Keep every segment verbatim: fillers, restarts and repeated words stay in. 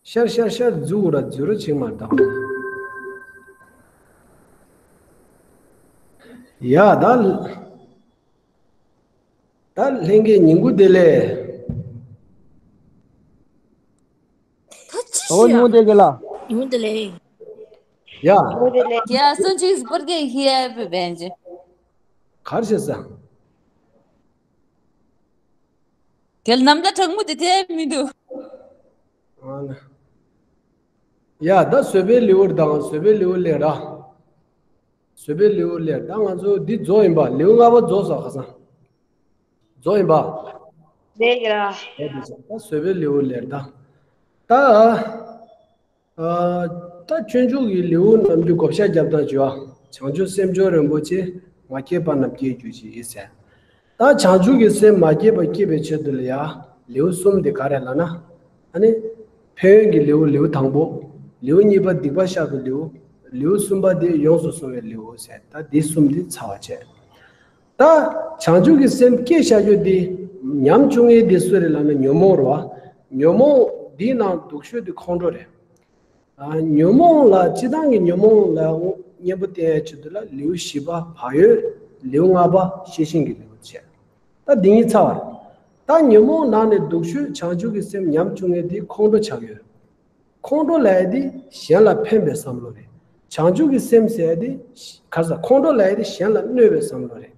ཤར་ཤར་ཤར་འཛུགས་ར་འཛུགས་ར་ཆིག་མ་དང་། ཡ་ད། ད་ལྷན་རྒྱས་ཉིན་གུང་བདེ་ལེགས། ད་ཅི་ཨོ་ཞིག་ཉུང་དེ་གི་ལ། ཉུང་དེ་ལེགས། ཡ། ཡ་སོན་ཅིག་སྤར་གེ་ཧི་ཨེ་བེ་བན་ཅི། གར་བྱེད་ས། གལ་རྣམ་ཐར་གྲང་མོ་དེ་དེ་མི་འདུག་ཨ་ན། ཡ་ད་བཟོད་པའི་ལེའུར་དང་བཟོད་པའི་ལེའུ་ལས་ར། བཟོད་པའི་ལེའུ་ལས་ད་ང་ཚོ་འདི་རྫོགས་ཡིན་པ། ལེའུ་ལྔ་པ་རྫོགས་སོ་ཁ་སང་། རྫོགས་ཡིན་པ། ལས་ཀྱི་ར། ད་བཟོད་པའི་ལེའུ་ལས་ད། ད། ཨ། ད་སྤྱོད་འཇུག་གི་ལེའུ་རྣམས་ཀྱི་བགོ་བཤའ་རྒྱབ་དང་བྱ་བ། བྱང་ཆུབ་སེམས་མཆོག་རིན་པོ་ཆེ། མ་སྐྱེས་པ་རྣམས་སྐྱེ་གྱུར་ཅིག་ཟེར། ད་བྱང་ཆུབ་ཀྱི་སེམས་མ་སྐྱེས་པ་སྐྱེ་བའི་ཆེད་དུ་ལ་ཡ། ལེའུ་གསུམ་དེ་ག་རེ་ལབ་ན། ཨ་ནི། ཕན་ཡོན་གྱི་ལེའུ་ལེའུ་དང་པོ། ལེའུ་གཉིས་པ་སྡིག་པ་བཤགས་པའི་ལེའུ། ལེའུ་གསུམ་པ་དེ་ཡོངས་སུ་བཟུང་བའི་ལེའུ་ཟེར། ད་འདི་གསུམ་དེ་ཚར་བ་བྱས། ད་བྱང་ཆུབ་ཀྱི་སེམས་སྐྱེ་བྱ་རྒྱུ་དེ་ཉམས་བཅུག་མཁན་དེ་སུ་རེད་ལབ་ན་ཉོན་མོངས་རེད་བ། ཉོན་མོངས་འདིའི་ནང་སྡུག་ཤོས་དེ་ཁོང་ཁྲོ་རེད། ཨ། ཉོན་མོངས་ལ་སྤྱི་བཏང་གི་ཉོན་མོངས་ལ་གཉེན་པོ་བསྟེན་ཡ་ཆེད་དུ་ལ་ལེའུ་བཞི་པ་བག་ཡོད། ལེའུ་ལྔ་པ་ཤེས་བཞིན་གྱི་ལེའུ་བྱས། ད་འདི་གཉིས་ཚར་བ་རེད། ད་ཉོན་མོངས་ནང་ནས་སྡུག་ཤོས་བྱང་ཆུབ་ཀྱི་སེམས་ཉམས་བཅུག་མཁན་དེ་ཁོང་ཁྲོ་ཆགས་ཡོད། ཁོང་ཁྲོ་ལབ་ཡ་དེ་གཞན་ལ་ཕན་པའི་བསམ་བློ་རེད། བྱང་ཆུབ་ཀྱི་སེམས་ཟེར་ཡ་དེ། ག་ས། ཁོང་ཁྲོ་ལབ་ཡ་དེ་གཞན་ལ་གནོད་པའི་བསམ་བློ་རེད།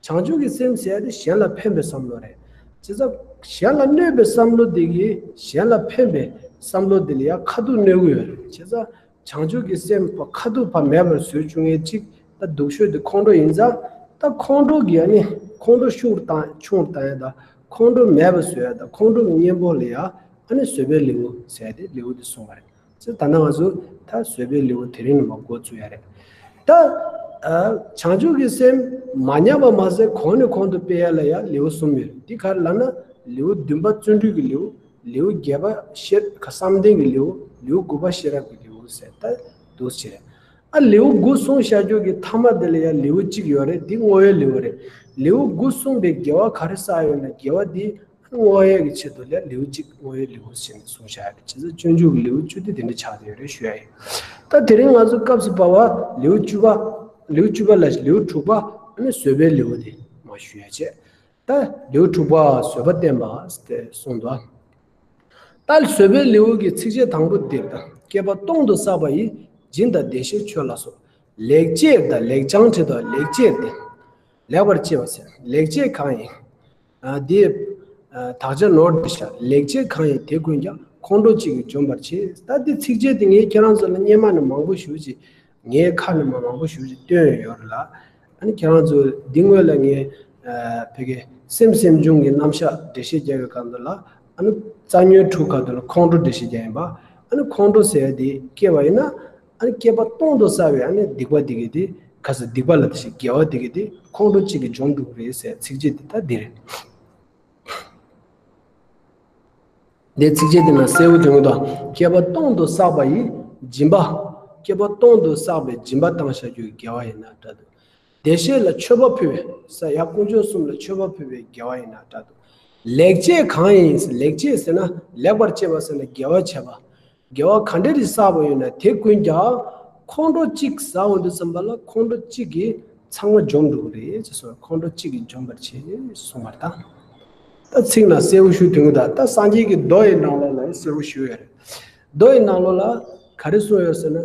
བྱང་ཆུབ་ཀྱི་སེམས་ཟེར་ཡ་དེ་གཞན་ལ་ཕན་པའི་བསམ་བློ་རེད། བྱས་ཙང་གཞན་ལ་གནོད་པའི་བསམ་བློ་དེ་གིས་གཞན་ལ་ཕན་པའི་བསམ་བློ་དེ་ལ་ཡང་ཁ་ཐུག་གནོད་ཀྱི་ཡོད་རེད། བྱས་ཙང་བྱང་ཆུབ་ཀྱི་སེམས་པ་ཁ་ཐུག་ཕར་མེད་པར་བཟོ་བཅུག་མཁན་གཅིག་ད་སྡུག་ཤོས་དེ་ཁོང་ཁྲོ་ཡིན་ཙང་། ད་ཁོང་ཁྲོ་གི་ཨ་ནི་ཁོང་ཁྲོ་ཤུགས་བཏང་ཆུང་བཏང་ཡ་དང་། ཁོང་ཁྲོ་མེད་པར་བཟོ་ཡ་དང་། ཁོང་ཁྲོ་གི་གཉེན་པོ་ལ་ཡང་ཨ་ནི་བཟོད་པའི་ལེའུ་ཟེར་ཏེ་ལེའུ་དེ་གསུངས་པ་རེད། ད་ལྟ་ང་ཚོ་ད་བཟོད་པའི་ལེའུ་དེ་རིང་ནས་མར་འགོ་བཙུགས་ཡ་རེད། ད། ཨ། བྱང་ཆུབ་ཀྱི་སེམས་མ་ཉམས་པ་མ་ཟད་གོང་ནས་གོང་དུ་སྤེལ་ཡ་ལ་ཡང་ལེའུ་གསུམ་ཡོད་རེད། འདི་ག་རེ་ལབ་ན། ལེའུ་བདུན་པ་བརྩོན་འགྲུས་ཀྱི་ལེའུ། ལེའུ་བརྒྱད་པ་ཤེས་བསམ་གཏན་གྱི་ལེའུ། ལེའུ་དགུ་པ་ཤེས་རབ་ཀྱི་ལེའུ་ཟེར། ད་འདུག་སེ་རེད། ཨ། ལེའུ་དགུ་གསུངས་བཞག་རྒྱུ་གི་མཐའ་མ་དེ་ལ་ཡང་ལེའུ་གཅིག་ཡོད་རེད། འདི་བསྔོ་བའི་ལེའུ་རེད། ལེའུ་དགུ་གསུངས་པའི་དགེ་བ་ག་རེ་བསགས་ཡོད་ན། དགེ་བ་འདི་བསྔོ་བའི་གི་ཆེད་དུ་ལ་ལེའུ་གཅིག་བསྔོ་བའི་ལེའུ་ཟེར་ནས་གསུངས་བཞག་ཡོད་རེད། བྱས་ཙང་སྤྱོད་འཇུག་གི་ལེའུ་བཅུ་དེ་དེ་འདྲ་ཆགས་བསྡད་ཡོད་རེད་ཞུ་ཡ་ཡིན། ད་དེ་རིང་ང་ཚོ་སྐབས་སུ་བབས་པ་ལེའུ་བཅུ་པ། ལེའུ་བཅུ་པ་ལ་ལེའུ་དྲུག་པ། ཨ་ནི་བཟོད་པའི་ལེའུ་དེ་མར་ཞུ་ཡ་བྱས། ད་ལེའུ་དྲུག་པ་བཟོད་པ་བསྟན་པ་ཟེར་གསུངས་འདུག་ད་བཟོད་པའི་ལེའུ་གི་ཚིགས་བཅད་དང་པོ་འདིར་ད། བསྐལ་པ་སྟོང་དུ་བསགས་པ་ཡི། སྦྱིན་དང་བདེ་གཤེགས་མཆོད་ལ་སོགས། ལེགས་སྤྱད་ད་ལེགས་བྱང་ཁྲིད་དོ། ལེགས་སྤྱད་དེ། ལེགས་པར་སྤྱད་པ་ཟེར། ལེགས་སྤྱད་གང་ཡིན། ཨ། དེ། ཨ། དག་བྱ་ནོར་འདི་ཤ། ལེགས་སྤྱད་གང་ཡིན་དེ་ཀུན་ཀྱང་། ཁོང་ཁྲོ་གཅིག་གིས་འཇོམས་པར་བྱེད། ད་འདི་ཚིགས་བཅད་འདི་ངས་ཁྱེད་རང་ཚོ་ལ་སྔོན་མ་ནས་མང་པོ་ཞུ་ཅིག་ངའི་ཁ་ནས་མ་མང་པོ་ཞུ་ཅིག་བཏོན་ཡོད་རེད་ལ། ཨ་ནི་ཁྱེད་རང་ཚོ་འདི་སྔོན་ལ་ངས། ཨ། བོད་ཀྱི་སེམས་སེམས་བྱུང་གི་རྣམ་གཞག་འགྲེལ་བཤད་རྒྱག་པའི་སྐབས་འདི་ལ། ཨ་ནི་རྩ་ཉོན་དྲུག་སྐབས་འདི་ལ་ཁོང་ཁྲོ་འགྲེལ་བཤད་རྒྱག་ཡིན་པ། ཨ་ནི་ཁོང་ཁྲོ་ཟེར་ཡ་དེ་སྐྱེ་བ་ཡིན་ན། ཨ་ནི་བསྐལ་པ་སྟོང་དུ་བསགས་པའི་ཨ་ནི་སྡིག་པ་དེ་གིས་དེ། ག་ས། སྡིག་པ་ལ་དེ་བཞིན་དགེ་བ་དེ་གིས་དེ་ཁོང་ཁྲོ་གཅིག་གིས་འཇོམས་འགྲོ་གི་རེད་ཟེར་ཚིགས་བཅད་དེ་ད་འདི་རེད། འདི་ཚིགས་བཅད་དེ་ན་གསལ་བོ་དོན་དུ། བསྐལ་པ་སྟོང་དུ་བསགས་པ་ཡི་སྦྱིན་པ། བསྐལ་པ་སྟོང་དུ་བསགས་པའི་སྦྱིན་པ་བཏང་བྱ་རྒྱུའི་དགེ་བ་ཡིན་ན་འདྲ་འདུག་བདེ་གཤེགས་ལ་མཆོད་པ་ཕུལ་བའི་ས་ཡ། དཀོན་མཆོག་གསུམ་ལ་མཆོད་པ་ཕུལ་བའི་དགེ་བ་ཡིན་ན་འདྲ་འདུག་ལེགས་སྤྱད་གང་ཡིན། ལེགས་སྤྱད་ཟེར་ན་ལེགས་པར་སྤྱད་པ་ཟེར་ན་དགེ་བ་བྱས་པ། དགེ་བ་ག་འདྲ་རེ་བསགས་པ་ཡོད་ན་དེ་ཀུན་ཀྱང་། ཁོང་ཁྲོ་གཅིག་ཟ་འོང་དུས་ཙམ་པ་ལ་ཁོང་ཁྲོ་གཅིག་གིས་ཚང་མ་འཇོམས་འགྲོ་གི་རེད་ཅེས་གསུངས། ཁོང་ཁྲོ་གཅིག་གིས་འཇོམས་པར་བྱེད་ཅེས་གསུངས་པ་རེད་ད། ད་ཚིག་ན་གསལ་བོ་ཞུ་དོན་གྱི་ད། ད་སངས་རྒྱས་ཀྱི་མདོ་ཡི་ནང་ལོགས་ལ་གསལ་བོ་ཞུ་ཡོད་རེད། མདོ་ཡི་ནང་ལོགས་ལ་ག་རེ་གསུངས་ཡོད་ཟེར་ན།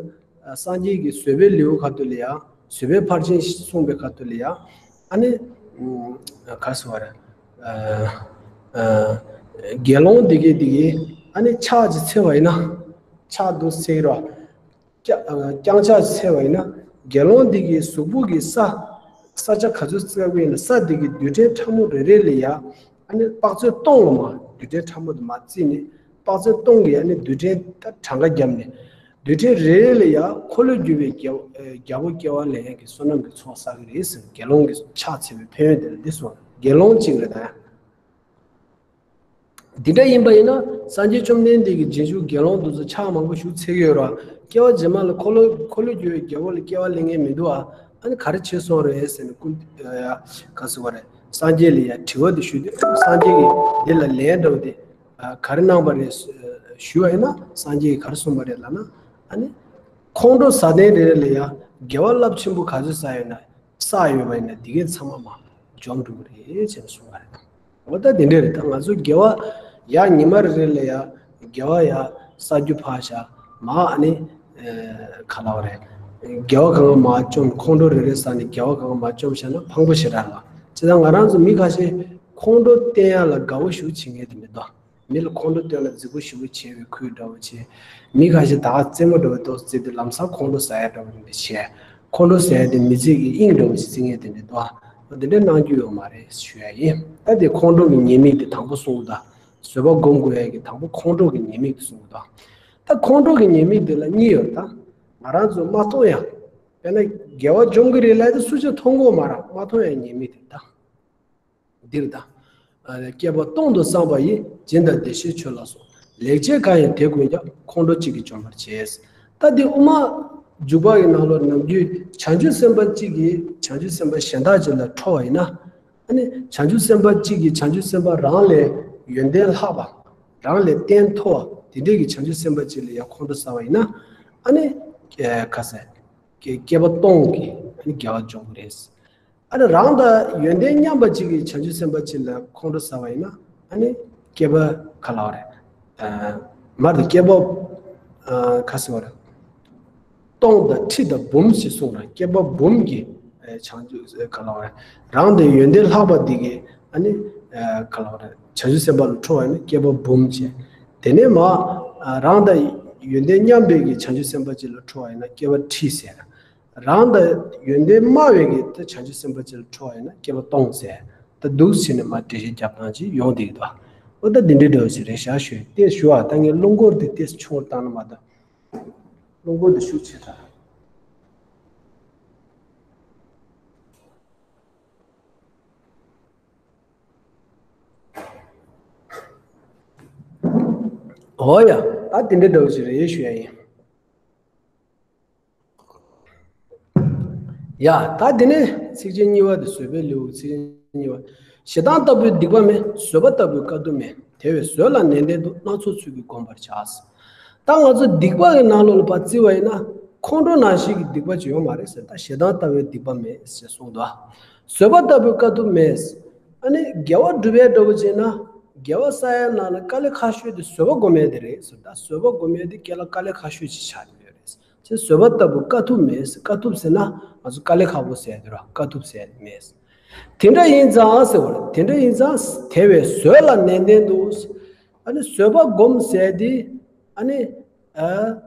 སངས་རྒྱས་ཀྱི་བཟོད་པའི་ལེའུ་ཁ་ཐུག་ལ་ཡང་། བཟོད་པའི་ཕར་ཕྱིན་གསུངས་པའི་ཁ་ཐུག་ལ་ཡང་། ཨ་ནི། ཨ། ག་རེ་ཟེར་བ་རེད། ཨ། ཨ། དགེ་སློང་དེ་གས་དེ་གས་ཨ་ནི་ཕྱག་ཅིག་འཚལ་བ་ཡིན་ན། ཕྱག་འདི་འཚལ་རོ། རྐྱང་། རྐྱང་ཕྱག་འཚལ་བ་ཡིན་ན། དགེ་སློང་དེ་གི་གཟུགས་པོ་གི་ས། ས་ཆ་ག་ཚོད་བརྩི་བ་ཡིན་ན་ས་དེ་གི་རྡུལ་ཕྲན་ཕྲ་མོ་རེ་རེ་ལ་ཡ། ཨ་ནི་དཔག་ཚད་སྟོང་ལ་མར་རྡུལ་ཕྲན་ཕྲ་མོ་དེ་མར་བརྩིས་ནས། དཔག་ཚད་སྟོང་གི་ཨ་ནི་རྡུལ་ཕྲན་ད་གྲངས་ཀ་བརྒྱབ་ནས། རྡུལ་ཕྲན་རེ་རེ་ལ་ཡ་འཁོར་ལོས་སྒྱུར་བའི་རྒྱལ། རྒྱལ་པོ་སྐྱེ་བ་ལེན་ཡག་གི་བསོད་ནམས་ཀྱི་ཚོགས་བསགས་ཀྱི་རེད་ཟེར། དགེ་སློང་གི་ཕྱག་འཚལ་བའི་ཕན་ཡོན་དེ་ལ་འདི་གསུངས། དགེ་སློང་གཅིག་རེད་ད་ཡ། འདི་འདྲ་ཡིན་པ་ཡིན་ན་སངས་རྒྱས་བཅོམ་ལྡན་འདས་ཀྱི་རྗེས་འཇུག་དགེ་སློང་དེ་ཚོ་ཕྱག་མང་པོ་ཞིག་འཚལ་གྱི་ཡོད་རེད་བ། སྐྱེ་བ་རྗེས་མ་ལ་འཁོར་ལོ། འཁོར་ལོས་སྒྱུར་བའི་རྒྱལ་པོ་ལ་སྐྱེ་བ་ལེན་མཁན་མི་འདུག་ཨ། ཨ་ནི་ག་རེ་བྱས་སོང་རེད་ཟེར་ནས་ཀུན། ཡ། ག་ཟེར་བ་རེད། སངས་རྒྱས་ལ་ཡ་དྲི་བ་དེ་ཞུས་དུས་སངས་རྒྱས་ཀྱིས་འདི་ལ་ལན་འདྲ་བོ་དེ། ཨ། ག་རེ་གནང་བ་རེད། ཞུས་པ་ཡིན་ན་སངས་རྒྱས་ཀྱིས་ག་རེ་གསུངས་པ་རེད་ལབ་ན། ཨ་ནི་ཁོང་ཁྲོ་ཟ་མཁན་རེ་རེ་ལ་ཡང་དགེ་བ་རླབས་ཆེན་པོ་ག་ཚོད་བསགས་ཡོད་ན་བསགས་ཡོད་པ་ཡིན་ན་དེ་གས་ཚང་མ་མར་འཇོམས་འགྲོ་གི་རེད་ཅེས་གསུངས་པ་རེད། འོ་ད་དེ་འདྲས་རེད། ད་ང་ཚོ་དགེ་བ་ཡ་ཉི་མ་རེ་རེ་ལ་ཡ་དགེ་བ་ཡ་བསགས་རྒྱུ་ཕར་བཞག་མ་ཨ་ནི་ག་ལབ་རེད། དགེ་བ་གང་ག་མར་བཅོམ། ཁོང་ཁྲོ་རེ་རེ་ཟ་ནས་དགེ་བ་གང་ག་མར་བཅོམ་བཞག་ན་ཕངས་པོ་ཞེ་དྲག་ལ། བྱས་ཙང་ང་རང་ཚོ་མི་ཁ་ཤས་ཁོང་ཁྲོ་བསྟན་ཡ་ལ་དགའ་བོ་ཞེ་པོ་བྱེད་མཁན་དེ་མི་འདུག་མི་ལ་ཁོང་ཁྲོ་བསྟན་ལ་རྫིག་པོ་ཞེ་པོ་བྱེད་པའི་ཁུལ་འདྲ་བོ་བྱེད། མི་ཁ་ཤས་ད་ག་རྩེད་མོ་འདྲ་བོ་ཏོག་ཙམ་རྩེ་དུས་ལམ་སང་ཁོང་ཁྲོ་ཟ་ཡ་འདྲ་བོ་འདི་བྱེད། ཁོང་ཁྲོ་ཟ་ཡ་དེ་མི་ཚེ་གི་དབྱིངས་འདྲ་བོ་ཞིག་བརྩི་མཁན་དེ་འདྲ་འདུག་འོ་དེ་འདྲ་གནང་རྒྱུ་ཡོད་མ་རེད་ཞུ་ཡ་ཡིན། ད་དེ་ཁོང་ཁྲོ་གི་ཉེས་དམིགས་དེ་དང་པོ་གསུངས་འདུག་བཟོད་པ་སྒོམ་དགོས་ཡ་གི་དང་པོ་ཁོང་ཁྲོ་གི་ཉེས་དམིགས་དེ་གསུངས་འདུག་ད་ཁོང་ཁྲོ་གི་ཉེས་དམིགས་དེ་ལ་གཉིས་ཡོད། ད་ང་རང་ཚོ་མ་མཐོང་ཡ། དཔེར་ན་དགེ་བ་འཇོམས་ཀྱི་རེད་ལབ་དེ་སུ་ཅིག་མཐོང་གི་ཡོད་མ་རེད། མ་མཐོང་ཡ་ཉེས་དམིགས་དེ་ད། འདིར་ད། ཨ་བསྐལ་པ་སྟོང་དུ་བསམ་པ་ཡི། སྦྱིན་དང་བདེ་གཤེགས་མཆོད་ལ་སོགས། ལེགས་སྤྱད་གང་ཡིན་དེ་ཀུན་ཀྱང་། ཁོང་ཁྲོ་གཅིག་གིས་འཇོམས་པར་བྱེད། ད་འདི་དབུ་མ་འཇུག་པ་ཡི་ནང་ལོགས་ནམ་རྒྱུན་བྱང་ཆུབ་སེམས་དཔའ་གཅིག་གིས་བྱང་ཆུབ་སེམས་དཔའ་གཞན་དག་ཅིག་ལ་ཁྲོ་བ་ཡིན་ན། ཨ་ནི་བྱང་ཆུབ་སེམས་དཔའ་གཅིག་གིས་བྱང་ཆུབ་སེམས་དཔའ་རང་ལས་ཡོན་ཏན་ལྷག་པ། རང་ལས་བརྟན་མཐོ་བ་དེ་འདྲས་ཀྱི་བྱང་ཆུབ་སེམས་དཔའ་གཅིག་ལ་ཡང་ཁོང་ཁྲོ་ཟ་བ་ཡིན་ན། ཨ་ནི་ཁ་ཟས་བསྐལ་པ་སྟོང་གི་ཨ་ནི་དགེ་བ་འཇོམས་ཀྱི་རེད། ཨ་ནི་རང་དང་ཡོན་ཏན་མཉམ་པ་གཅིག་གིས་བྱང་ཆུབ་སེམས་དཔའ་གཅིག་ལ་ཁོང་ཁྲོ་ཟ་བ་ཡིན་ན། ཨ་ནི་བསྐལ་པ་ག་ལབ་རེད། ཨ་མར་དུ་བསྐལ་པ་ཨ་ག་ཟེར་བ་རེད། སྟོང་དང་ཁྲི་དང་འབུམ་ཞེས་གསུངས་ར། བསྐལ་པ་འབུམ་གྱི་ཨ་བྱང་ཆུབ་ག་ལབ་རེད། རང་དང་ཡོན་ཏན་ལྷག་པ་འདི་གིས་ཨ་ནི་ཨ་ག་ལབ་རེད། བྱང་ཆུབ་སེམས་དཔའ་ལ་ཁྲོ་བ་ཡིན་ན་བསྐལ་པ་འབུམ་བྱས། དེ་ནས་མ་ཨ་རང་དང་ཡོན་ཏན་མཉམ་པའི་གི་བྱང་ཆུབ་སེམས་དཔའ་གཅིག་ལ་ཁྲོ་བ་ཡིན་ན་བསྐལ་པ་ཁྲི་ཟེར། རང་དང་ཡོན་ཏན་དམའ་བའི་གི་ད་བྱང་ཆུབ་སེམས་དཔའ་ཅིག་ལ་ཁྲོ་བ་ཡིན་ན་བསྐལ་པ་སྟོང་ཟེར། ད་འདུག་བྱས་ནས་མ་འགྲེལ་བཤད་རྒྱབ་སྟངས་ཅིག་ཡོང་བསྡད་ཀྱི་འདུག་འོ་ད་འདི་འདྲའི་འདྲ་བོ་ཞིག་རེད་ཤག་ཞུས་ཏེ་ཞུ་བ། ད་ངས་རླུང་འཁོར་འདི་ཏོག་ཙམ་ཆུང་བར་བཏང་ན་མ་གཏོགས། རླུང་འཁོར་འདི་ཤུགས་ཆེ་དྲགས། འོ་ཡ། ད་འདི་འདྲའི་འདྲ་བོ་ཞིག་རེད་ཞུ་ཡ་ཡིན། ཡ། ད་དེ་ནས་ཚིགས་བཅད་གཉིས་པ་དེ། བཟོད་པའི་ལེའུ་ཚིགས་བཅད་གཉིས་པ། ཞེ་སྡང་ལྟ་བུའི་སྡིག་པ་མེད། བཟོད་པ་ལྟ་བུའི་དཀའ་ཐུབ་མེད། དེ་བས་བཟོད་ལ་ནན་ཏན་དུ། སྣ་ཚོགས་ཚུལ་གྱིས་བསྒོམ་པར་བྱ། ད་ང་ཚོ་སྡིག་པ་གི་ནང་ལོགས་ལ་ཕར་བརྩི་བ་ཡིན་ན་ཁོང་ཁྲོ་ནང་བཞིན་གྱི་སྡིག་པ་ཅིག་ཡོད་མ་རེད་ཟེར། ད་ཞེ་སྡང་ལྟ་བུའི་སྡིག་པ་མེད་ཟེར་གསུངས་འདུག་བཟོད་པ་ལྟ་བུའི་དཀའ་ཐུབ་མེད། ཨ་ནི་དགེ་བ་སྒྲུབ་ཡས་འདྲ་བོ་བྱས་ན་དགེ་བ་བསགས་ཡས་ནང་ལ་དཀའ་ལས་ཁག་ཤོས་དེ་བཟོད་པ་སྒོམ་ཡས་དེ་རེད་ཟེར། ད་བཟོད་པ་སྒོམ་ཡས་དེ་སྐད་ལ་དཀའ་ལས་ཁག་ཤོས་ཅིག་ཆགས་ཡོད་རེད། ཅེས་བཟོད་པ་ལྟ་བུ་དཀའ་ཐུབ་མེད། དཀའ་ཐུབ་ཟེར་ན་ང་ཚོ་དཀའ་ལས་ཁག་པོ་ཟེར་དེ་ར། དཀའ་ཐུབ་ཟེར་མེད། དེ་འདྲ་ཡིན་ཙང་ཟེར་བ་རེད། དེ་འདྲ་ཡིན་ཙང་དེ་བས་བཟོད་ལ་ནན་ཏན་དུ། ཨ་ནི་བཟོད་པ་སྒོམ་ཟེར་དེ་ཨ་ནི་ཨ་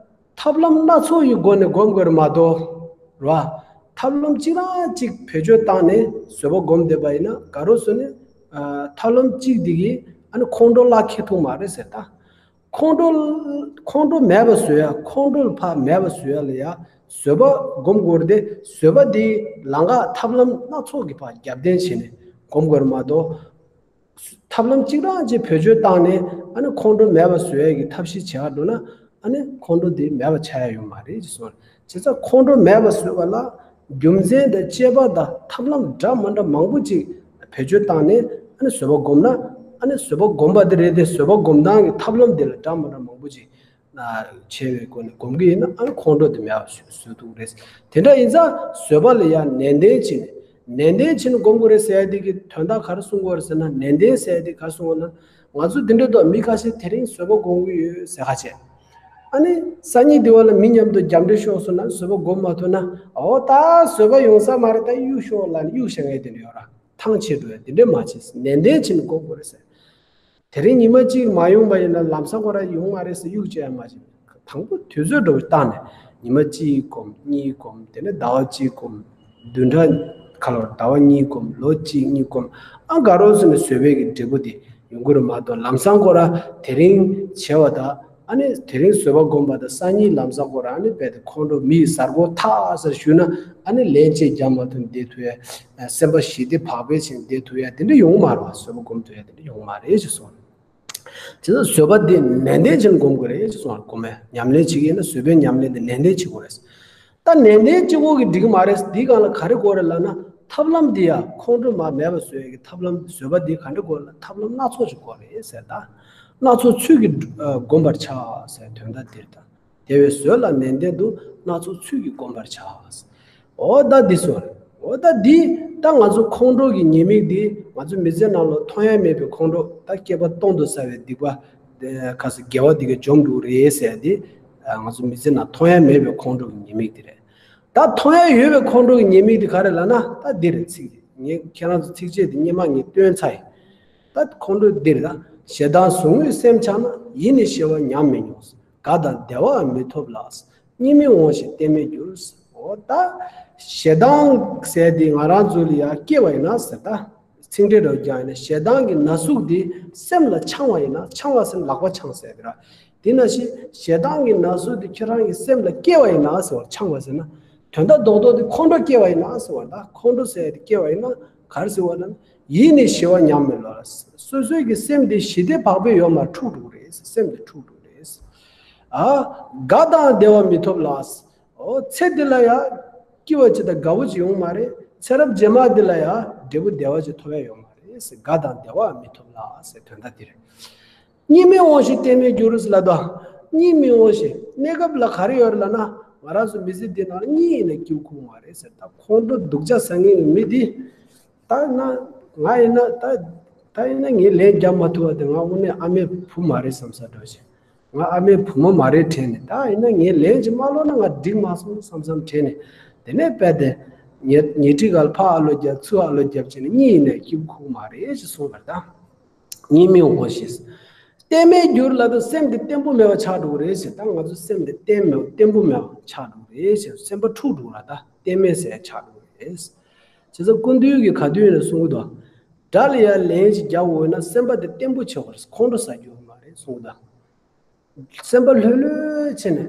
ཐབས་ལམ་སྣ་ཚོགས་ཡི་སྒོ་ནས་སྒོམ་དགོས་རེད་མ་གཏོགས་ར། ཐབས་ལམ་གཅིག་རང་གཅིག་བེད་སྤྱོད་བཏང་ནས་བཟོད་པ་སྒོམ་བསྡད་པ་ཡིན་ན་ག་རེ་ཟེར་ན། ཨ་ཐབས་ལམ་གཅིག་འདི་གིས་ཨ་ནི་ཁོང་ཁྲོ་ལ་ཁེལ་ཐུབ་མ་རེད་ཟེར་ད། ཁོང་ཁྲོ། ཁོང་ཁྲོ་མེད་པ་བཟོ་ཡ། ཁོང་ཁྲོ་ལ་ཕར་མེད་པ་བཟོ་ཡ་ལ་ཡ་བཟོད་པ་སྒོམ་དགོས་རེད་དེ། བཟོད་པ་འདི་ལམ་ཁ་ཐབས་ལམ་སྣ་ཚོགས་ཀྱི་ཕར་རྒྱབ་རྟེན་བྱས་ནས་སྒོམ་དགོས་རེད་མ་གཏོགས། ཐབས་ལམ་གཅིག་རང་གཅིག་བེད་སྤྱོད་བཏང་ནས་ཨ་ནི་ཁོང་ཁྲོ་མེད་པ་བཟོ་ཡ་གི་ཐབས་ཤེས་བྱེད་ག་འགྲོ་ན་ཨ་ནི་ཁོང་ཁྲོ་འདི་མེད་པ་ཆགས་ཡ་ཡོད་མ་རེད་ཅེས་གསུངས། བྱས་ཙང་ཁོང་ཁྲོ་མེད་པ་བཟོ་བ་ལ་རྒྱུ་མཚན་དང་དཔྱད་པ་དང་ཐབས་ལམ་འདྲ་མི་འདྲ་མང་པོ་ཅིག་བེད་སྤྱོད་བཏང་ནས་ཨ་ནི་བཟོད་པ་སྒོམ་ན། ཨ་ནི་བཟོད་པ་སྒོམ་པ་དེ་རེད་དེ། བཟོད་པ་སྒོམ་སྟངས་ཀྱི་ཐབས་ལམ་དེ་ལ་འདྲ་མི་འདྲ་མང་པོ་ཅིག་ཆེ་བའི་སྒོ་ནས་སྒོམ་གྱི་ཡིན་ན་ཨ་ནི་ཁོང་ཁྲོ་དེ་མེད་པ་བཟོ་ཐུབ་ཀྱི་རེད། དེ་འདྲ་ཡིན་ཙང་བཟོད་པ་ལ་ཡང་ནན་ཏན་བྱས་ནས། ནན་ཏན་བྱས་ནས་སྒོམ་དགོས་རེད་ཟེར་ཡ་དེ་གི་དོན་དག་ག་རེ་གསུང་གི་ཡོད་རེད་ཟེར་ན། ནན་ཏན་ཟེར་ཡ་དེ་ག་རེ་གསུང་གི་ཡོད་ན། ང་ཚོ་འདི་འདྲ་འདུག་མི་ཁ་ཤས་དེ་རིང་བཟོད་པ་སྒོམ་གྱི་ཡོད་ཟེར་ཁ་ཆེ། ཨ་ནི་སང་ཉིན་དེ་བ་ལ་མི་མཉམ་དུ་རྒྱབ་འདྲེ་ཤོར་སོང་ན་བཟོད་པ་སྒོམ་མ་ཐུབ་ན། འོ་ད་བཟོད་པ་ཡོང་ས་མ་རེད། ད་གཡུག་ཤོག་ལབ་ནས་གཡུག་བཞག་མཁན་དེ་འདྲ་ཡོད་ར། ཐང་ཆད་འགྲོ་ཡ་དེ་འདྲ་མ་བྱེད། ནན་ཏན་བྱས་ནས་སྒོམ་དགོས་རེད་ཟེར། དེ་རིང་ཉི་མ་གཅིག་མ་ཡོང་པ་ཡིན་ན་ལམ་སང་ཁོ་རང་ཡོང་མ་རེད་ཟེར་གཡུག་བྱས་ཡ་མ་བྱེད། དང་པོ་དུས་ཚོད་འདྲ་བོ་བཏང་ནས་ཉི་མ་གཅིག་སྒོམ། གཉིས་སྒོམ། དེ་ནས་ཟླ་བ་གཅིག་སྒོམ། བདུན་ཕྲག་ཁ་ལོ་ཟླ་བ་གཉིས་སྒོམ། ལོ་གཅིག་གཉིས་སྒོམ། ཨ་ག་རོ་སོང་ནས་བཟོད་པའི་གི་འབྲས་བུ་དེ་ཡོང་གི་རེད་མ་གཏོགས། ལམ་སང་ཁོ་རང་དེ་རིང་བྱས་པ་དང་། ཨ་ནི་དེ་རིང་བཟོད་པ་སྒོམ་པ་དང་སང་ཉིན་ལམ་སང་ཁོ་རང་ཨ་ནི་རྦད་དེ་ཁོང་ཁྲོ་མི་ཡི་གཟའ་སྐོར་ཐག་ཟེར་ཞུས་ན་ཨ་ནི་ལན་གཅིག་རྒྱག་མ་ཐུབ་བསྡད་ཐུབ་ཡ། སེམས་པ་ཞི་བདེ་བག་ཕེབས་བྱས་བསྡད་ཐུབ་ཡ་དེ་འདྲ་ཡོང་མ་རེད་པ། བཟོད་པ་སྒོམ་ཐུབ་ཡ་དེ་འདྲ་ཡོང་མ་རེད་ཅེས་གསུངས། དེ་ཚོ་བཟོད་པ་འདི་ནན་ཏན་བྱས་ནས་སྒོམ་དགོས་རེད་ཅེས་གསུངས། སྒོམ་པའི་ཉམས་ལེན་བྱེད་ཀྱི་ཡིན་ན་བཟོད་པའི་ཉམས་ལེན་དེ་ནན་ཏན་བྱེད་དགོས་རེད། ད་ནན་ཏན་གཅིག་པོ་གིས་འགྲིག་གི་མ་རེད། འདིའི་སྒང་ལ་ག་རེ་དགོས་རེད་ལབ་ན། ཐབས་ལམ་འདི་ཡ་ཁོང་ཁྲོ་མ་མེད་པ་བཟོ་ཡ་གི་ཐབས་ལམ། བཟོད་པ་འདི་ག་འདྲ་དགོས་ལ། ཐབས་ལམ་སྣ་ཚོགས་ཅིག་དགོས་རེད་ཟེར། ད་ སྣ་ཚོགས་ཚུལ་གྱིས་བསྒོམ་པར་བྱ་ཟེར་དོན་དག་འདིར་ད། དེ་བས་བཟོད་ལ་ནན་ཏན་དུ། སྣ་ཚོགས་ཚུལ་གྱིས་བསྒོམ་པར་བྱ། འོ་ད་འདི་སོ། འོ་ད་འདི་ད་ང་ཚོ་ཁོང་ཁྲོ་གི་ཉེས་དམིགས་འདི་ང་ཚོ་མི་ཚེ་ནང་ལ་མཐོང་ཡ་མེད་པའི་ཁོང་ཁྲོ། ད་བསྐལ་པ་སྟོང་དུ་བསགས་པའི་སྡིག་པ་ཁ་སང་དགེ་བ་འདི་ག་འཇོམས་འགྲོ་རེད་ཟེར་ཏེ། ང་ཚོ་མི་ཚེ་ནང་མཐོང་ཡ་མེད་པའི་ཁོང་ཁྲོ་གི་ཉེས་དམིགས་འདི་རེད། ད་མཐོང་ཡ་ཡོད་པའི་ཁོང་ཁྲོ་གི་ཉེས་དམིགས་འདི་ག་རེ་ལབ་ན། ད་འདི་རེད། ཚིག་འདི་ངས་ཁྱེད་རང་ཚོ་ཚིགས་བཅད་འདི་སྔོན་མ་ངས་བཏོན་ཚར་ཡིན། ད་ཁོང་ཁྲོ་འདི་རེད། ད་ཞེ་སྡང་ཟུག་རྔུའི་སེམས་འཆང་ན། ཡིད་ནི་ཞི་བ་ཉམས་མི་མྱོང་། དགའ་དང་བདེ་བའང་མི་ཐོབ་ལ། གཉིད་མི་འོང་ཞིང་གཏན་མེད་འགྱུར། འོ་ད་ཞེ་སྡང་ཟེར་དེ་ང་རང་ཚོ་ལ་ཡང་སྐྱེ་བ་ཡིན་ན་ཟེར། ད་ཚིག་འགྲེལ་རོ་རྒྱག་ཡིན་ན། ཞེ་སྡང་གི་ན་ཟུག་དེ་སེམས་ལ་འཆང་བ་ཡིན་ན། འཆང་བ་ཟེར་ན་ལག་པ་འཆང་ཟེར་དེ་ར། དེ་ནང་བཞིན་ཞེ་སྡང་གི་ན་ཟུག་དེ་ཁྱེད་རང་གི་སེམས་ལ་སྐྱེ་བ་ཡིན་ན་ཟེར་བ། འཆང་བ་ཟེར་ན་དོན་དག་རྡོག་རྡོག་དེ་ཁོང་ཁྲོ་སྐྱེ་བ་ཡིན་ན་ཟེར་བ། ད་ཁོང་ཁྲོ་ཟེར་དེ་སྐྱེ་བ་ཡིན་ན་ག་རེ་ཟེར་བ་ན། ཡིད་ནི་ཞི་བ་ཉམས་མི་ལ། སོ་སོའི་གི་སེམས་དེ་ཞི་བདེ་བག་ཕེབས་ཡོད་མ། འཁྲུག་འགྲོ་གི་རེད། སེམས་དེ་འཁྲུག་འགྲོ་གི་རེད། ཨ། དགའ་དང་བདེ་བ་མི་ཐོབ་ལ། འོ་ཚེ་འདི་ལ་ཡང་སྐྱིད་པ་ཅིག་དང་དགའ་བོ་ཅིག་ཡོང་མ་རེད། ཚེ་རབས་རྗེས་མ་འདི་ལ་ཡང་འབྲས་བུ་བདེ་བ་ཅིག་ཐོབ་ཡ་ཡོང་མ་རེད། དགའ་དང་བདེ་བ་མི་ཐོབ་ལ་ཟེར་དོན་དག་འདི་རེད། གཉིད་མི་འོང་ཞིང་གཏན་མེད་འགྱུར་ལབ་དང་། གཉིད་མི་འོང་ཞིང་། གནས་སྐབས་ལ་ག་རེ་ཡོད་རེད་ལབ་ན། ང་རང་ཚོ་མི་ཚེ་འདི་ནང་ལ་གཉིད་ཡིན་ན་སྐྱིད་ཁུག་མ་རེད་ཟེར། ད་ཁོང་ཁྲོ་སྡུག་ཅག་ཟ་མཁན་གྱི་མི་འདི། ད་ན་ང་ཡིན་ན་ད་ད་ཡིན་ན་ངས་ལན་རྒྱབ་མ་ཐུབ་པ་དེ། ང་དངོས་གནས་ཨ་མའི་བུ་མ་རེད་བསམ་ས་འདྲ་བ་ཞིག་ང་ཨ་མའི་བུ་མོ་མ་རེད་དྲན་ནས། ད་ཡིན་ན་ངས་ལན་ཅིག་མ་སློག་ན་ང་འགྲིག་མ་སོང་བསམ་བསམ་དྲན་ནས། དེ་ནས་དཔེ་དེ་ཉལ་ཉལ་ཁྲི་སྒང་ལ་ཕར་ཨ་ལོ་རྒྱབ། ཚུར་ཨ་ལོ་རྒྱབ་བྱས་ནས། གཉིད་ཡིན་ན་སྐྱིད་ཁུག་མ་རེད་ཅེས་གསུངས་པ་རེད། ད་གཉིད་མི་འོང་ཞིང་། གཏན་མེད་འགྱུར་ལབ་དུས་སེམས་དེ་བརྟན་པོ་མེད་པ་ཆགས་འགྲོ་གི་རེད་ཟེར། ད་ང་ཚོ་སེམས་དེ་བརྟན་མེད་བརྟན་པོ་མེད་པ་ཆགས་འགྲོ་གི་རེད་ཟེར། སེམས་པ་འཁྲུག་འགྲོ་ལ། ད་གཏན་མེད་ཟེར་ཆགས་འགྲོ་གི་རེད། བྱས་ཙང་སྐུ་མདུན་གྱིས་ག་དུས་ཡིན་ན་གསུང་གི་འདུག་དགྲ་ལ་ཡང་ལན་ཞིག་རྒྱག་འོས་ན། སེམས་པ་དེ་བརྟན་པོ་བྱེད་དགོས་རེད། ཁོང་ཁྲོ་ཟ་རྒྱུ་མ་རེད་གསུངས་གི་འདུག་སེམས་པ་ལྷོད་ལྷོད་བྱས་ནས།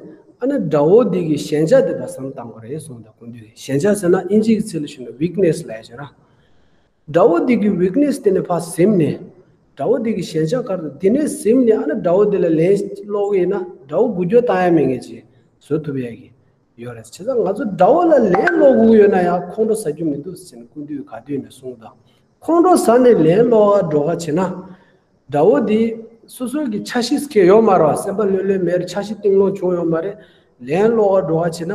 ཨ་ནི་དགྲ་བོ་འདི་གི་ཞན་ཆ་དེ་བསམ་བློ་བཏང་དགོས་རེད་གསུངས་གི་འདུག་སྐུ་མདུན་གྱིས། ཞན་ཆ་ཟེར་ན་ཨིན་ཇི་གི་ཚིག་ལ་ཞུས་ན་ཝིག་ནེ་སི་ལབ་ཡ་ཅིག་ར། དགྲ་བོ་འདི་གི་ཝིག་ནེ་སི་དེ་ནས་ཕར་ཟིན་ནས། དགྲ་བོ་འདི་གི་ཞན་ཆ་ག་རེ་འདུག་དེ་ནས་ཟིན་ནས། ཨ་ནི་དགྲ་བོ་འདི་ལ་ལན་སློག་གི་ཡིན་ན། དགྲ་བོ་འགུལ་སྐྱོད་བཏང་ཡ་མེད་མཁན་ཅིག་བཟོ་ཐུབ་ཡ་གི་ཡོད་རེད། བྱས་ཙང་ང་ཚོ་དགྲ་བོ་ལ་ལན་སློག་དགོས་ཡོད་ན་ཡང་ཁོང་ཁྲོ་ཟ་རྒྱུ་མི་འདུག་ཟེར་ནས་སྐུ་མདུན་ག་དུས་ནས་གསུངས་དང་། ཁོང་ཁྲོ་ཟ་ནས་ལན་སློག་ག་འགྲོ་ག་བྱེད་ན། དགྲ་བོ་འདི་སོ་སོའི་གི་འཆར་གཞི་ཟེར་མཁན་ཡོད་མ་རེད་བ། སེམས་པ་ལྷོད་ལྷོད་མེད་རེད། འཆར་གཞི་གཏིང་ལོང་བྱུང་ཡོད་མ་རེད། ལན་སློག་ག་འགྲོ་ག་བྱེད་ན།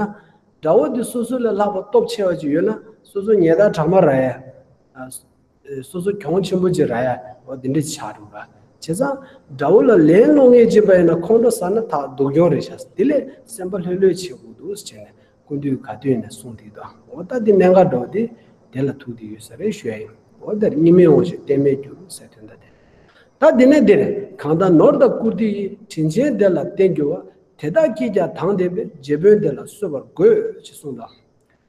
དགྲ་བོ་འདི་སོ་སོ་ལས་ལྷག་པ་སྟོབས་ཆེ་བ་ཅིག་ཡོད་ན། སོ་སོ་ཉལ་ཐ་དྲང་མ་ར་ཡ། སོ་སོ་གྱོང་ཆེན་པོ་ཅིག་རག་ཡ། འོ་དེ་འདྲ་ཆགས་འགྲོ་ར། བྱས་ཙང་དགྲ་བོ་ལ་ལན་སློག་མཁན་ཅིག་ཡིན་པ་ཡིན་ན་ཁོང་ཁྲོ་ཟ་ན་ད་སྡུག་གྱོང་རེད་ཤག་དེ་ལས་སེམས་པ་ལྷོད་ལྷོད་བྱེད་དགོས་འདུག་ཟེར་ནས་སྐུ་མདུན་ག་དུས་ནས་གསུངས་བསྡད་འདུག་འོ་ད་འདི་གནད་འགག་འདྲ་བོ་དེ་དེ་ལ་ཐུག་བསྡད་ཡོད་ས་རེད་ཞུ་ཡ་ཡིན། འོ་ད་གཉིད་མི་འོང་ཞིང་གཏན་མེད་འགྱུར་ཟེར་དོན་དག་དེ། ད་འདི་ནས་འདིར་གང་དག་ནོར་དང་བཀུར་སྟི་ཡིས། དྲིན་ཆེན་དེ་ལ་བརྟེན་གྱུར་པ། དེ་དག་གིས་ཀྱང་དང་ལྡན་པའི། རྗེ་དཔོན་དེ་ལ་གསོལ་བར་འགོད་ཅེས་གསུངས་དང་།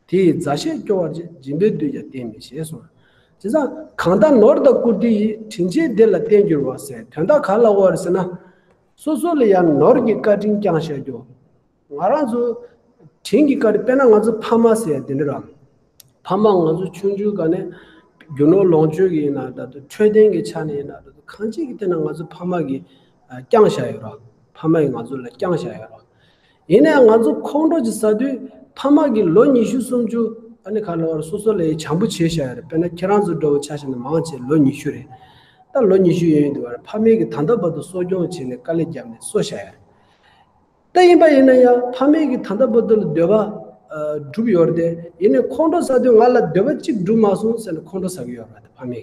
དེ་ཡི་མཛའ་བཤེས་སྐྱོ་བར་བྱེད། སྦྱིན་པས་བསྡུས་ཀྱང་བརྟན་མིན་ཞེས་གསུངས། དེ་ཙང་གང་དག་ནོར་དང་བཀུར་སྟི་ཡིས། དྲིན་ཆེན་དེ་ལ་བརྟེན་གྱུར་པ་ཟེར་དོན་དག་ག་ལ་བར་ཟེར་ན། སོ་སོ་ལ་ཡང་ནོར་གྱི་བཀའ་དྲིན་བསྐྱངས་བཞག་རྒྱུ། ང་རང་ཚོ་དྲིན་གྱི་བཀའ་དྲིན། དཔེར་ན་ང་ཚོ་ཕ་མ་ཟེར་ཡ་དེ་འདྲ་རང་། ཕ་མ་ང་ཚོ་ཆུང་ཆུང་སྒང་ནས་རྒྱུ་ནོར་ལོངས་སྤྱོད་ཀྱི་ཡིན་ན་ད་དུང་འཕྲོད་བསྟེན་གྱི་ཆ་ནས་ཡིན་ན་ད་དུང་གང་ཅིའི་ཐད་ནས་ང་ཚོ་ཕ་མ་གིས་བསྐྱངས་བཞག་ཡོད་རེད། ཕ་མ་ཡིས་ང་ཚོ་ལ་བསྐྱངས་བཞག་ཡོད་རེད། ཡིན་ནའང་ང་ཚོ་ཁོང་ཁྲོ་ཅིག་ཟ་དུས་ཕ་མ་གིས་ལོ་ཉི་ཤུ་སུམ་ཅུ་ཨ་ནི་ག་ལ་བར་སོ་སོ་ལ་ཡི་བྱམས་པོ་བྱས་བཞག་ཡོད་རེད། དཔེར་ན་ཁྱེད་རང་ཚོ་འདྲ་བོ་ཆ་བཞག་ན་མང་ཆེ་ལོ་ཉི་ཤུ་རེད། ད་ལོ་ཉི་ཤུ་ཡོད་ཡོད་འདུག་བར་ཕ་མས་ཀྱིས་ད་ལྟ་བར་དུ་གསོ་སྐྱོང་བྱས་ནས་དཀའ་ལས་བརྒྱབ་ནས་གསོ་བཞག་ཡོད་རེད། ད་ཡིན་པ་ཡིན་ན་ཡང་ཕ་མས་ཀྱིས་ད་ལྟ་བར་དུ་ལ་འདོད་པ་ཨ་བསྒྲུབས་ཡོད་རེད་དེ། ཡིན་ནའི་ཁོང་ཁྲོ་ཟ་དུས་ང་ལ་འདོད་པ་གཅིག་འགྲུབ་མ་སོང་ཟེར་ནས་ཁོང་ཁྲོ་ཟ་གི་ཡོད་རེད་ཕ་མས་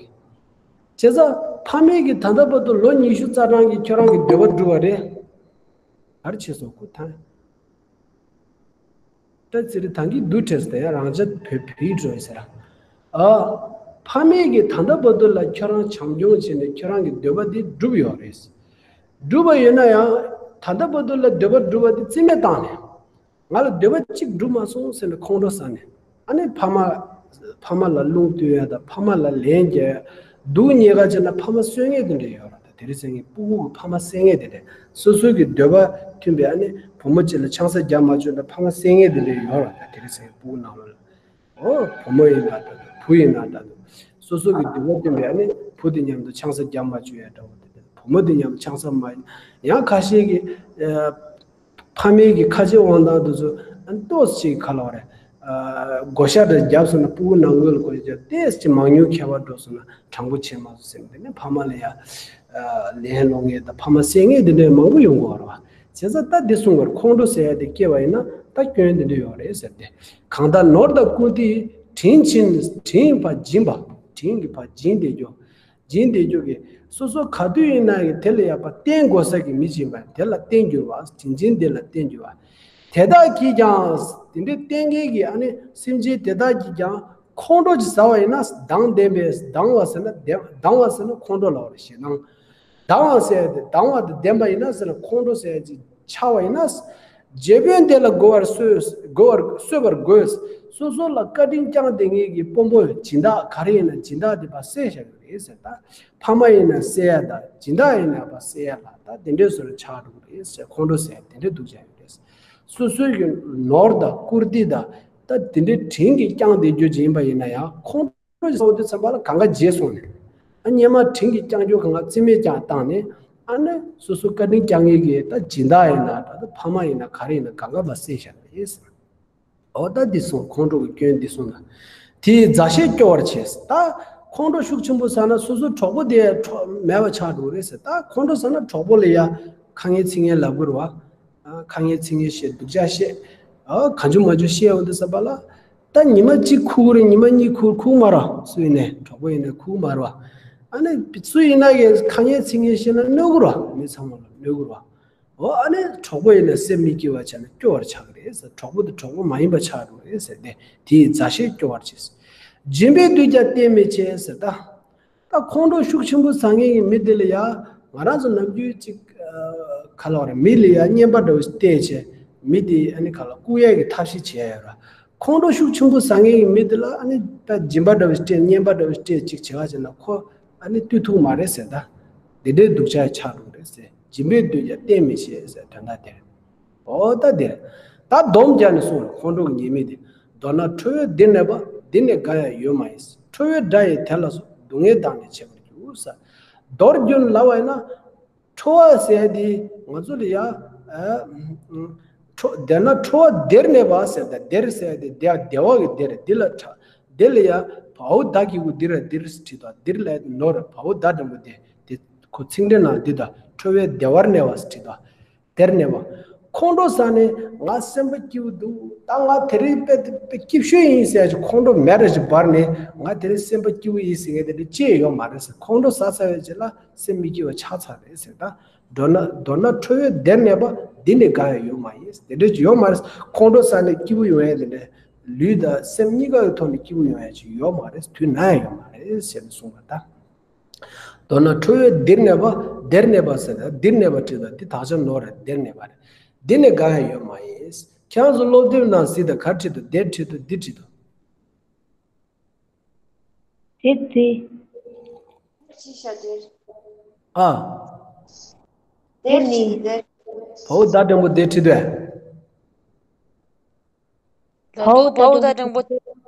ཀྱིས། བྱས་ཙང་ཕ་མས་ཀྱིས་ད་ལྟ་བར་དུ་ལོ་ཉི་ཤུ་རྩ་གྲངས་ཀྱི་ཁྱོད་རང་གི་འདོད་པ་བསྒྲུབས་པ་རེད། ག་རེ་བྱས་སོང་ཁོ་ཐང་། ད་ཚེ་རིང་ཐང་གིས་བསྡུ་ཁྲེས་དེ་ཡང་རང་ཅག་བོད་བོད་ཡིག་འགྲོ་ཡི་ཟེར། ཨ། ཕ་མས་ཀྱིས་ད་ལྟ་བར་དུ་ལ་ཁྱོད་རང་བྱམས་སྐྱོང་བྱས་ནས་ཁྱོད་རང་གི་འདོད་པ་དེ་བསྒྲུབས་ཡོད་རེད། བསྒྲུབས་པ་ཡོད་ན་ཡང་ད་ལྟ་བར་དུ་ལ་འདོད་པ་བསྒྲུབས་པ་དེ་རྩིས་མེད་བཏང་ནས། ང་ལ་འདོད་པ་གཅིག་འགྲུབ་མ་སོང་ཟེར་ནས་ཁོང་ཁྲོ་ཟ་ནས། ཨ་ནི་ཕ་མ། ཕ་མ་ལ་རླུང་བཏུལ་ཡ་དང་ཕ་མ་ལ་ལན་རྒྱག་ཡ། སྡུག་ཉེས་ཁ་ཅིག་ན་ཕ་མ་གསོད་མཁན་དེ་འདྲ་ཡོད་རེད། དེ་རིང་སང་ཉིན་སྤུ་གུ་གི་ཕ་མ་བསད་མཁན་དེ་འདྲ། སོ་སོ་གི་འདོད་པ་མཐུན་པའི་ཨ་ནི་བུ་མོ་གཅིག་ལ་ཆང་ས་རྒྱག་མ་བཅུག་ན་ཕ་མ་བསད་མཁན་དེ་འདྲ་ཡོད་རེད། དེ་རིང་སང་ཉིན་སྤུ་གུ་ནང་ལོགས་ལ། ཨོ་བུ་མོ་ཡིན་ན་ད་དུང་བུ་ཡིན་ན་ད་དུང་སོ་སོ་གི་འདོད་པ་མཐུན་པའི་ཨ་ནི་བུ་དེ་མཉམ་དུ་ཆང་ས་རྒྱག་མ་བཅུག་ཡ་འདྲ་བོ་དེ་འདྲ། བུ་མོ་དེ་མཉམ་དུ་ཆང་ས་མ། ཡང་ཁ་ཤས་ཀྱི་ཨ། ཕ་མའི་གི་ཁ་རྗེ་དབང་ཐང་དེ་ཚོ་ཨ་ནི་ཏོག་ཙམ་ཅིག་ག་ལབ་རེད། ཨ་བགོ་བཤའ་འདྲ་བརྒྱབ་སོང་ན་སྤུ་གུ་ནང་ཁུལ་ལ་བགོ་བཤའ་བརྒྱབ་ཏོག་ཙམ་ཅིག་མང་ཉུང་ཁྱད་པར་འགྲོ་སོང་ན་དྲང་པོ་བྱེད་མ་སོང་ཟེར་ནས། དེ་ནས་ཕ་མ་ལ་ཡ་ ལན་སློང་མཁན་དང་ཕ་མ་བསད་མཁན་དེ་འདྲ་མང་པོ་ཡོང་གི་ཡོད་རེད་བ། བྱས་ཙང་ད་འདི་གསུང་བར་ཁོང་ཁྲོ་ཟེར་ཡ་དེ་སྐྱེ་བ་ཡིན་ན་ད་སྐྱོན་དེ་འདྲ་ཡོད་རེད་ཟེར་ཏེ། གང་ལྟར་ནོར་དང་བཀུར་སྟི་དྲིན་ཆེན་དྲིན་ཕར་སྦྱིན་པ། དྲིན་གྱིས་ཕར་སྦྱིན་བསྡད་རྒྱུ། སྦྱིན་བསྡད་རྒྱུ་གི། སོ་སོ་ག་དུས་ཡིན་ན་ཡང་དེ་ལ་ཡག་པ་བསྟེན་དགོས་ས་གི་མི་སྦྱིན་པ་དེ་ལ་བསྟེན་འགྱུར་བ། དྲིན་ཆེན་དེ་ལ་བསྟེན་འགྱུར་བ། དེ་དག་གིས་ཀྱང་། དེ་འདྲའི་བསྟེན་མཁན་གྱི་ཨ་ནི་སེམས་ཅན་དེ་དག་གིས་ཀྱང་ཁོང་ཁྲོ་ཅིག་ཟ་བ་ཡིན་ན། སྡང་ལྡན་པས། སྡང་བ་ཟེར་ན་བདེ། སྡང་བ་ཟེར་ན་ཁོང་ཁྲོ་ལབ་པ་རེད། ཞེད་སྣང་། སྡང་བ་ཟེར་ཡ་དེ་སྡང་བ་དང་ལྡན་པ་ཡིན་ན་ཟེར་ན་ཁོང་ཁྲོ་ཟེར་ཡ་ཅིག་ཆགས་པ་ཡིན་ན། རྗེ་དཔོན་དེ་ལ་གུས་པར་གསོལ། གུས་པར་གསོལ་བར་དགོས། སོ་སོ་ལ་བཀའ་དྲིན་བསྐྱངས་བསྡད་མཁན་གྱི་དཔོན་པོ་སྦྱིན་བདག་ག་རེ་ཡིན་ན་སྦྱིན་བདག་དེ་ཕར་བསད་བཞག་གི་རེད་ཟེར། ད་ཕ་མ་ཡིན་ན་བསད་ཡ་དང་སྦྱིན་བདག་ཡིན་ན་ཕར་བསད་ཡ་ལ་ད་དེ་འདྲའི་བཟོ་འདྲ་ཆགས་འགྲོ་གི་རེད་ཟེར། ཁོང་ཁྲོ་ཟེར་ཡ་དེ་འདྲའི་སྡུག་ཅག་ཡོད་རེད། སོ་སོའི་གི་ནོར་དང་བཀུར་སྟི་དང་ད་དེ་འདྲའི་དྲིན་གྱིས་བསྐྱངས་བསྡད་རྒྱུ་ཅིག་ཡིན་པ་ཡིན་ན་ཡང་ཁོང་ཁྲོ་ཟ་བ་དེ་ཚང་མ་ལ་གང་ག་བརྗེད་སོང་ནས། ཨ་སྔོན་མ་དྲིན་གྱིས་བསྐྱངས་རྒྱུ་གང་ག་རྩིས་མེད་བསྐྱངས་བཏང་ནས། ཨ་ནི་སོ་སོ་བཀའ་དྲིན་བསྐྱངས་མཁན་གྱི་ད་སྦྱིན་བདག་ཡིན་ན་ད་ཕ་མ་ཡིན་ན་ག་རེ་ཡིན་ན་གང་ག་ཕར་བསད་བཞག་པ་རེད། འོ་ད་འདི་སོང་། ཁོང་ཁྲོ་གི་སྐྱོན་འདི་སོང་ན། དེའི་མཛའ་བཤེས་སྐྱོ་བར་བྱེད། ད་ཁོང་ཁྲོ་ཤུགས་ཆེན་པོ་ཟ་ན་སོ་སོའི་གྲོགས་པོ་དེ་གྲོགས་མེད་པ་ཆགས་འགྲོ་གི་རེད་ཟེར། ད་ཁོང་ཁྲོ་ཟ་ན་གྲོགས་པོ་ལ་ཡ་ཁ་ངན་ཚིག་ངན་ལབ་དགོས་རེད་བ། ཨ། ཁ་ངན་ཚིག་ངན་བཤད། སྡུག་ཅག་བཤད། ཨ། གང་བྱུང་མང་བྱུང་བཤད་ཡོང་དུས་ཙམ་པ་ལ། ད་ཉི་མ་གཅིག་ཁུག་རེད། ཉི་མ་གཉིས་ཁུག་ཁུག་མ་རེད། སུ་ཡིན་ནའི་གྲོགས་པོ་ཡིན་ནའི་ཁུག་མ་རེད་བ། ཨ་ནི་སུ་ཡིན་ན་གི་ཁ་ངན་ཚིག་ངན་བཤད་ན་གནོད་གི་རེད་བ། མི་ཚང་མ་ལ་གནོད་གི་རེད་བ། འོ། ཨ་ནི་གྲོགས་པོ་ཡིན་ན་སེམས་མི་སྐྱིད་པ་བྱས་ན་སྐྱོ་བར་ཆགས་ཀྱི་རེད་ཟེར། གྲོགས་པོ་དེ་གྲོགས་པོ་མ་ཡིན་པ་ཆགས་འགྲོ་གི་རེད་ཟེར་ཏེ། དེའི་མཛའ་བཤེས་སྐྱོ་བར་བྱེད། སྦྱིན་པའི་དུས་ཀྱང་བསྟེན་མི་བྱེད་ཟེར། ད་ད་ཁོང་ཁྲོ་ཤུགས་ཆེན་པོ་ཟ་མཁན་གྱི་མི་དེ་ལ་ཡ། ང་རང་ཚོ་ནམ་རྒྱུན་ཅིག་ཨ། ག་ལབ་རེད། མི་ལ་ཡ་རྔན་པ་འདྲ་བོ་ཞིག་སྟེར་བྱས། མི་དེ་ཨ་ནི་ག་ལབ། བཀུག་ཡས་ཀྱི་ཐབས་ཤེས་བྱས་ཡོད་ར། ཁོང་ཁྲོ་ཤུགས་ཆེན་པོ་ཟ་མཁན་གྱི་མི་དེ་ལ་ཨ་ནི་ད་སྦྱིན་པ་འདྲ་བོ་ཞིག་སྤྲད། རྔན་པ་འདྲ་བོ་ཞིག་སྤྲད་ཅིག་བྱས་པ་བྱས་ན་ཁོ་ཨ་ནི་ལྟོས་ཐུབ་མ་རེད་ཟེར། ད་དེ་འདྲའི་སྡུག་ཅག་ཆགས་འགྲོ་གི་རེད་ཟེར། སྦྱིན་པའི་དུས་ཀྱང་བསྟེན་མི་བྱེད་ཟེར། དོན་དག་དེ་རེད། འོ་ད་དེ་རེད། ད་སྡོམ་རྒྱག་ནས་གསུངས་རེད། ཁོང་ཁྲོ་གི་ཉེས་དམིགས་དེ། མདོར་ན་ཁྲོ་བོའི་སྡེར་གནས་པ། འདི་ནི་འགའ་ཡང་ཡོད་མ་ཡིན། ཁྲོ་བོའི་དགྲ་ཡིས་དེ་ལ་སོགས། སྡུག་བསྔལ་བདག་ནི་བྱེད་པར་འགྱུར་ཟེར། མདོར་བསྡུས་ལབ་པ་ཡིན་ན། ཁྲོ་བ་ཟེར་ཡ་དེ་ང་ཚོ་ལ་ཡ། ཨ། ཁྲོ། དེ་ན་ཁྲོ་བོ་སྡེར་གནས་པ་ཟེར། ད་སྡེར་ཟེར་ཡ་དེ་བདེ་བ་གི་སྡེ་རེད། འདི་ལ་ཁྲ། འདི་ལ་ཡ་བའོ་ད་གི་གུ་འདི་ར་འདིར་བྲིས་དང་། འདིར་ལ་ནོ་ར། བའོ་ད་འགྲེང་བུ་སྡེ། དེ་ཁོ་ཚིག་འགྲེལ་ནང་འདི་དང་། ཁྲོ་བོའི་བདེ་བར་གནས་པ་ཟེར་བྲིས་དང་། སྡེར་གནས་པ། ཁོང་ཁྲོ་ཟ་ནས་ང་སེམས་པ་སྐྱིད་པོ་འདུག་ད་ང་དེ་རིང་དཔེ་དཔེ་སྐྱིད་ཤོས་ཡིན་ཟེར་ཡ་ཅིག་ཁོང་ཁྲོ་མེད་ར་ཅིག་འབར་ནས་ང་དེ་རིང་སེམས་པ་སྐྱིད་པོ་ཡིན་ཟེར་མཁན་དེ་འདྲ་ཅི་ཡང་ཡོད་མ་རེད་ཟེར། ཁོང་ཁྲོ་ཟ་ཚར་བའི་རྗེས་ལ་སེམས་མི་སྐྱིད་པ་ཆགས་ཚར་རེད་ཟེར། ད་མདོར་ན་མདོར་ན་ཁྲོ་བོའི་སྡེར་གནས་པ། འདི་ནི་འགའ་ཡང་ཡོད་མ་ཡིན། དེ་འདྲ་ཅིག་ཡོད་མ་རེད། ཁོང་ཁྲོ་ཟ་ནས་སྐྱིད་པོ་ཡོང་ཡ་དེ་འདྲ་ལུས་དང་སེམས་གཉིས་ཀ་གི་ཐོག་ནས་སྐྱིད་པོ་ཡོང་ཡ་ཅིག་ཡོད་མ་རེད། དུས་ནམ་ཡང་ཡོད་མ་རེད་ཟེར་ནས་གསུངས་པ་ད། མདོར་ན་ཁྲོ་བོའི་སྡེར་གནས་པ། སྡེར་གནས་པ་ཟེར་ན་འདིར་གནས་པ་བྲིས་དང་། འདི་དག་ཆ་ནོར་རེད། སྡེར་གནས་པ་རེད། འདི་ནི་འགའ་ཡང་ཡོད་མ་ཡིན། ཁྱེད་རང་ཚོ་སློབ་དེབ་ནང་གཟིགས་དང་། ག་རེ་བྲིས་འདུག་སྡེར་བྲིས་འདུག་འདི་བྲིས་འདུག་དེ་དེ། ཨ། དེ་ནི། བའོ་ད་འགྲེང་བུ་སྡེ་བྲིས་འདུག་བའོ་བའོ་ད་འགྲེང་བུ།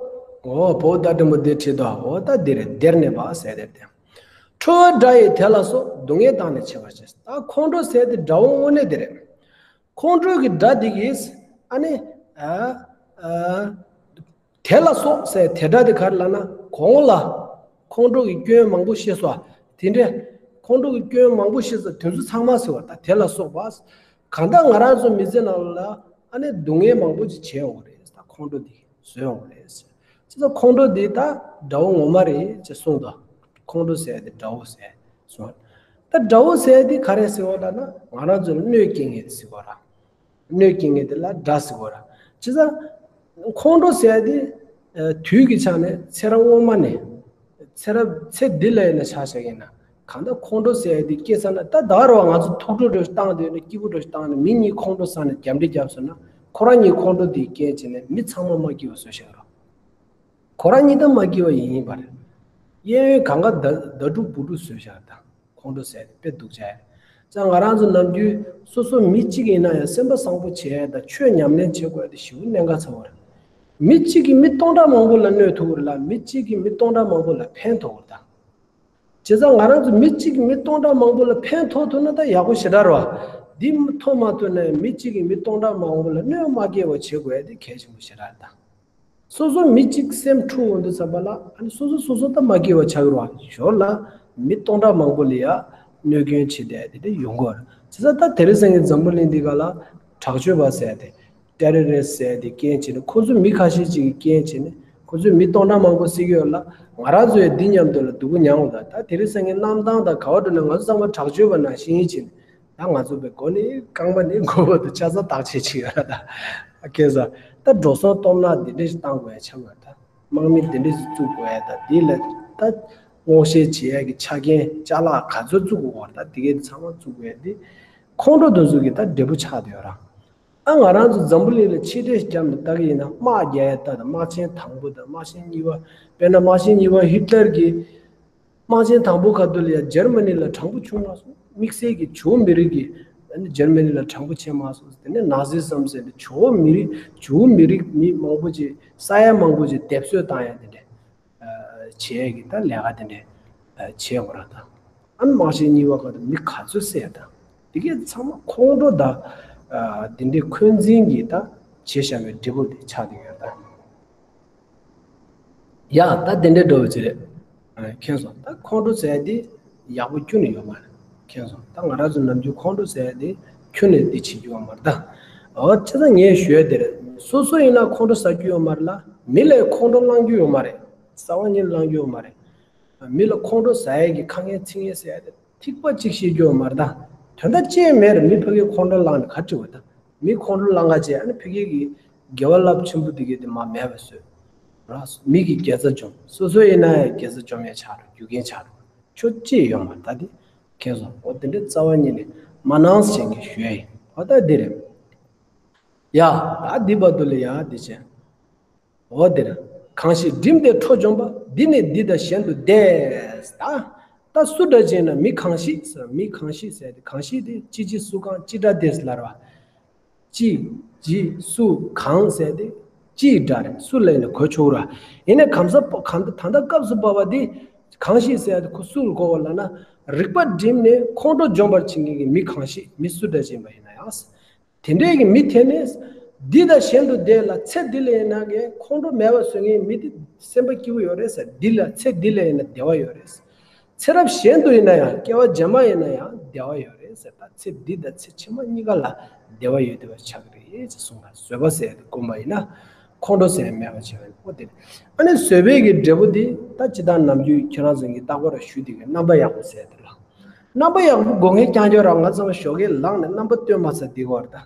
འོ་བའོ་ད་འགྲེང་བུ་སྡེ་བྲིས་འདུག་འོ་ད་འདི་རེད། སྡེར་གནས་པ་ཟེར་དེ་རེད། ཁྲོ་བོའི་དགྲ་ཡིས་དེ་ལ་སོགས། སྡུག་བསྔལ་བདག་ནི་བྱེད་པར་བྱེད། ད་ཁོང་ཁྲོ་ཟེར་དེ་དགྲ་བོ་དངོས་གནས་དེ་རེད། ཁོང་ཁྲོ་གི་དགྲ་དེ་གིས་ཨ་ནི། ཨ། ཨ། དེ་ལ་སོགས་ཟེར། དེ་སྒྲ་དེ་ག་རེ་ལབ་ན་གོང་ལ་ཁོང་ཁྲོ་གི་སྐྱོན་མང་པོ་བཤད་སོང་། དེ་འདྲ་ཁོང་ཁྲོ་གི་སྐྱོན་མང་པོ་བཤད་སོང་། དེ་ཚོ་ཚང་མ་ཟེར་བ་དང་། དེ་ལ་སོགས་པ། གང་ལྟར་ང་རང་ཚོ་མི་ཚེ་ནང་ལ་ཨ་ནི་སྡུག་བསྔལ་མང་པོ་ཅིག་བྱས་ཡོང་གི་རེད། ད་ཁོང་ཁྲོ་འདི་བཟོས་ཡོང་གི་རེད་ཟེར། བྱས་ཙང་ཁོང་ཁྲོ་འདི་ད་དགྲ་བོ་ངོ་མ་རེད་ཅེས་གསུངས་དང་། ཁོང་ཁྲོ་ཟེར་དེ་དགྲ་བོ་ཟེར་གསུངས། ད་དགྲ་བོ་ཟེར་དེ་ག་རེ་ཟེར་བ་ལབ་ན་ང་རང་ཚོ་ལ་གནོད་སྐྱེལ་མཁན་ཟེར་བ་ར། གནོད་སྐྱེལ་མཁན་དེ་ལ་དགྲ་ཟེར་གོ་ར། བྱས་ཙང་ཁོང་ཁྲོ་ཟེར་ཡ་དེ། ཨ། དུས་ཀྱི་ཆ་ནས་ཚེ་རབས་སྔོན་མ་ནས། ཚེ་རབས་ཚེ་འདི་ལ་ཡིན་ན་ཆ་བཞག་ཡིན་ན། གང་ལྟར་ཁོང་ཁྲོ་ཟེར་ཡ་དེ་སྐྱེས་ཚར་ན། ད་ད་རུང་ང་ཚོ་ཐུགས་ཁྲོ་འདྲ་བོ་ཞིག་བཏང་བསྡད་ན། སྐྱིད་པོ་འདྲ་བོ་ཞིག་བཏང་ན། མི་གཉིས་ཁོང་ཁྲོ་ཟ་ནས་རྒྱབ་འདྲེ་བརྒྱབ་སོང་ན། ཁོ་རང་གཉིས་ཁོང་ཁྲོ་དེའི་རྐྱེན་བྱས་ནས་མི་ཚང་མ་མ་སྐྱིད་པ་བཟོས་བཞག་ར། ཁོ་རང་གཉིས་ད་མ་སྐྱིད་པ་ཡིན་ཡིན་པ་རེད། གཡས་གཡོན་གང་ག་ད་ད་དཀྲུག་བུ་དཀྲུག་བཟོས་བཞག་ད། ཁོང་ཁྲོ་ཟེར་དེ་དཔེ་སྡུག་ཅག་ཡ། ཙང་ང་རང་ཚོ་ནམ་རྒྱུན་སོ་སོ་མི་གཅིག་ཡིན་ན་ཡང་སེམས་པ་བཟང་པོ་བྱེད་ཡ་དང་ཆོས་ཉམས་ལེན་བྱེད་དགོས་ཡ་དེ་ཞེ་པོ་གནད་འགག་ཆེ་བ་རེད། མི་གཅིག་གིས་མི་སྟོང་ཕྲག་མང་པོ་ལ་གནོད་ཐུབ་ཀྱི་རེད་ལ། མི་གཅིག་གིས་མི་སྟོང་ཕྲག་མང་པོ་ལ་ཕན་ཐོགས་ཀྱི་རེད་ད། བྱས་ཙང་ང་རང་ཚོ་མི་གཅིག་གིས་མི་སྟོང་ཕྲག་མང་པོ་ལ་ཕན་ཐོགས་ཐུབ་ན་ད་ཡག་པོ་ཞེ་དྲག་རེད་བ། འདི་ཐོགས་མ་ཐུབ་ན་ཡང་མི་གཅིག་གིས་མི་སྟོང་ཕྲག་མང་པོ་ལ་གནོད་མ་སྐྱེལ་བ་བྱེད་དགོས་ཡ་དེ་གལ་ཆེན་པོ་ཞེ་དྲག་རེད་ད། སོ་སོ་མི་གཅིག་སེམས་འཁྲུག་འོང་དུས་ཙམ་པ་ལ། ཨ་ནི་སོ་སོ་སོ་སོ་ད་མ་སྐྱིད་པ་ཆགས་ཀྱི་རེད་བ། ཞོར་ལ་མི་སྟོང་ཕྲག་མང་པོ་ལ་ཡ་ གནོད་སྐྱོན་བྱེད་བསྡད་དེ་འདྲ་ཡོང་གི་ཡོད་རེད། བྱས་ཙང་ད་དེ་རིང་སང་ཉིན་འཛམ་བུ་གླིང་འདི་ག་ལ་དྲག་སྤྱོད་པ་ཟེར་ཏེ། ཊེ་རོ་རི་སི་ཊི་ཟེར་ཏེ་རྐྱེན་བྱས་ནས། ཁོ་ཚོས་མི་ཁ་ཤས་ཅིག་གི་རྐྱེན་བྱས་ནས། ཁོ་ཚོས་མི་སྟོང་ཕྲག་མང་པོ་བསད་ཀྱི་ཡོད་ལ། ང་རང་ཚོ་ཡང་འདི་མཉམ་དུ་ལ་སྡུག་པོ་མྱངས་འོང་། ད་ད་དེ་རིང་སང་ཉིན་གནམ་ཐང་དང་ག་བ་འགྲོ་ནས་ང་ཚོ་ཚང་མ་དྲག་སྤྱོད་པ་ནང་བཞིན་བྱས་ནས། ད་ང་ཚོ་བའི་མགོ་ནས་རྐང་པ་ནས་མགོ་བར་དུ་ཆ་ཚང་བདག་བྱེད་ཀྱི་ཡོད་ར། ད་ཁྱེད་ཚོ་ད་འགྲོ་སོང་སྟོབས་ན་འདི་འདྲ་ཞིག་བཏང་དགོས་ཡ་ཆགས་པ་རེད། ད་དམག་མི་འདི་འདྲ་ཞིག་བཙུགས་དགོས་ཡ། ད་འདི་ལ་ད་སྔོག་བཤེར་བྱེད་ཡ་གི་ཆ་རྐྱེན་ཅ་ལག་ག་ཚོད་བཙུགས་དགོས་ར། ད་འདི་གའི་ཚང་མ་བཙུགས་དགོས་ཡ་འདི་ཁོང་ཁྲོ་འདི་ཚོ་གི་ད་འབྲས་བུ་ཆགས་བསྡད་ཡོད་ར། ཨ། ང་རང་ཚོ་འཛམ་བུ་གླིང་ལ་ཕྱི་བལྟས་བརྒྱབ་ནས་ལྟ་གི་ཡིན་ན། དམག་རྒྱག་ཡ་ལྟ་དང་། དམག་ཆེན་དང་པོ་དང་དམག་ཆེན་གཉིས་པ། དཔེར་ན་དམག་ཆེན་གཉིས་པ་ཧི་ཊ་ལར་གྱི་དམག་ཆེན་དང་པོ་ཁ་ཐུག་ལ་ཡང་འཇར་མ་ནི་ལ་དྲང་པོ་བྱུང་མ་སོང་། དམིགས་བསལ་གྱི་ཇུའུ་མི་རིགས་ཀྱིས་ཨ་ནི་འཇར་མ་ནི་ལ་དྲང་པོ་བྱས་མ་སོང་། དེ་ནས་ནཱ་ཟི་ཛམ་ཟེར་ཏེ་ཇུའུ་མི་རིགས། ཇུའུ་མི་རིགས་མི་མང་པོ་ཅིག། ས་ཡ་མང་པོ་ཅིག་སྡེབ་གསོད་བཏང་ཡ་དེ་འདྲ། ཨ། བྱེད་ཡ་གི་ད་ལས་ཀ་དེ་འདྲ། ཨ། བྱེད་དགོས་ར། ད་ཨ་ནི་དམག་ཆེན་གཉིས་པ་སྐབས་དུ་མི་ག་ཚོད་བསད་ད། དེ་གས་ཚང་མ་ཁོང་ཁྲོ་ད། ཨ། དེ་འདྲའི་འཁོན་འཛིན་གྱིས་ད་བྱས་བཞག་པའི་འབྲས་བུ་དེ་ཆགས་བསྡད་ཡོད་ད། ཡ། ད་དེ་འདྲའི་འགྲོ་བ་ཅིག་རེད། ཨ། མཁྱེན་སོང་། ད་ཁོང་ཁྲོ་ཟེར་ཡ་དེ་ཡག་པོ་ཁྱོན་ནས་ཡོད་མ་རེད། མཁྱེན་སོང་། ད་ང་རང་ཚོ་ནམ་རྒྱུན་ཁོང་ཁྲོ་ཟེར་ཡ་དེ་ཁྱོན་ནས་དེ་བྱེད་རྒྱུ་ཡོད་མ་རེད་ད། འོ། བྱས་ཙང་ངས་ཞུ་ཡ་དེ་རེད། སོ་སོ་ཡིན་ན་ཁོང་ཁྲོ་ཟ་རྒྱུ་ཡོད་མ་རེད་ལ། མི་ལ་ཁོང་ཁྲོ་བསླང་རྒྱུ་ཡོད་མ་རེད། རྩ་བ་ཉིད་བསླང་རྒྱུ་ཡོད་མ་རེད། མི་ལ་ཁོང་ཁྲོ་ཟ་ཡ་གི་ཁ་ངན་ཚིག་ངན་ཟེར་ཡ་དེ་ཐིགས་པ་གཅིག་བཤད་རྒྱུ་ཡོད་མ་རེད་ད། དོན་དག་ཅི་ཡང་མེད་རེད། མི་ཕ་གིའི་ཁོང་ཁྲོ་བསླངས་ནས་ག་འདྲ་བ་ད། མི་ཁོང་ཁྲོ་བསླངས་ག་བྱས། ཨ་ནི་ཕ་གི་གི་དགེ་བ་རླབས་ཆེན་པོ་དེ་གས་དེ་མར་མེད་པ་བཟོས་ར། མི་གི་དགེ་རྩ་བཅོམ། སོ་སོ་ཡིན་ན་ཡང་དགེ་རྩ་བཅོམ་ཡ་ཆགས་འགྲོ། རྒྱུ་རྐྱེན་ཆགས་འགྲོ། ཆོ་ཅི་ཡོད་མ་རེད་ད་དེ། མཁྱེན་སོང་། འོ། དེ་འདྲའི་རྩ་བ་ཉིད་ནས་མ་གནང་ཟེར་གྱི་ཞུ་ཡ་ཡིན། འོ། ད་འདི་རེད། ཡ། ད་འདི་བར་དུ་ལ་ཡ་འདི་བྱས། འོ། འདིར། གང་ཞིག་བསྒྲིམས་ཏེ་ཁྲོ་འཇོམས་པ། འདི་ནི་འདི་དང་གཞན་དུ་འདས། ད་ད་སུ་འདྲ་ཅིག་ན་མི་གང་ཞིག་ཟེར། མི་གང་ཞིག་ཟེར་ཏེ། གང་ཞིག་དེ་ཅི་ཇི་སུ་གང་ཅི་འདྲ་དེ་ལབ་ར། ཅི་ཇི་སུ་གང་ཟེར་ཏེ་ཅི་འདྲ་རེད། སུ་ལབ་ན་གོ་ཆོད་ར། ཡིན་ནའི་གང་ཟག་གང་ད་ད་ལྟ་སྐབས་སུ་བབ་པ་དེ་གང་ཞིག་ཟེར་ཏེ་ཁོ་སུ་ལ་གོ་བ་ལབ་ན། རིག་པ་བསྒྲིམས་ནས་ཁོང་ཁྲོ་འཇོམས་པར་བྱེད་མཁན་གྱི་མི་གང་ཞིག། མི་སུ་འདྲ་ཅིག་ཡིན་པ་ཡིན་ན་ཡང་། དེ་འདྲའི་གི་མི་དེ་ནི་འདི་དང་གཞན་དུ་འདས་ལ། ཚེ་འདི་ལ་ཡིན་ན་གི་ཁོང་ཁྲོ་མེད་པ་བཟོ་མཁན་མི་དེ་སེམས་པ་སྐྱིད་པོ་ཡོད་རེད་ཟེར། འདི་ལ། ཚེ་འདི་ལ་ཡིན་ན་བདེ་བ་ཡོད་རེད། ཚེ་རབས་གཞན་དུ་ཡིན་ན་ཡང་། སྐྱེ་བ་རྗེས་མ་ཡིན་ན་ཡང་བདེ་བ་ཡོད་རེད་ཟེར། ད་ཚེ་འདི་དང་ཚེ་ཕྱི་མ་གཉིས་ཀ་ལ་བདེ་བ་ཡོད་བསྡད་པ་ཆགས་ཀྱི་རེད་ཅེས་གསུངས་པ། བཟོད་པ་ཟེར་ཡ་དེ་བསྒོམ་པ་ཡིན་ན་ཁོང་ཁྲོ་ཟེར་ཡ་མེད་པ་བྱེད་པ་ཡིན། འོ་དེ་རེད། ཨ་ནི་བཟོད་པའི་གི་འབྲས་བུ་དེ་ད་ཇི་ལྟར་ནམ་རྒྱུན་ཁྱེད་རང་ཚོ་གིས་རྟག་པར་ཞུ་བསྡད་ཀྱི་རྣམ་པ་ཡག་པོ་ཟེར་ཡ་དེ་ལ། རྣམ་པ་ཡག་པོ་དགོས་མཁན་རྐྱང་རྐྱང་རང་། ང་ཚང་མ་ཞོགས་ཀས་ལངས་ནས་རྣམ་པ་སྟོན་མ་ཚར་འདི་གོ་ར་ད།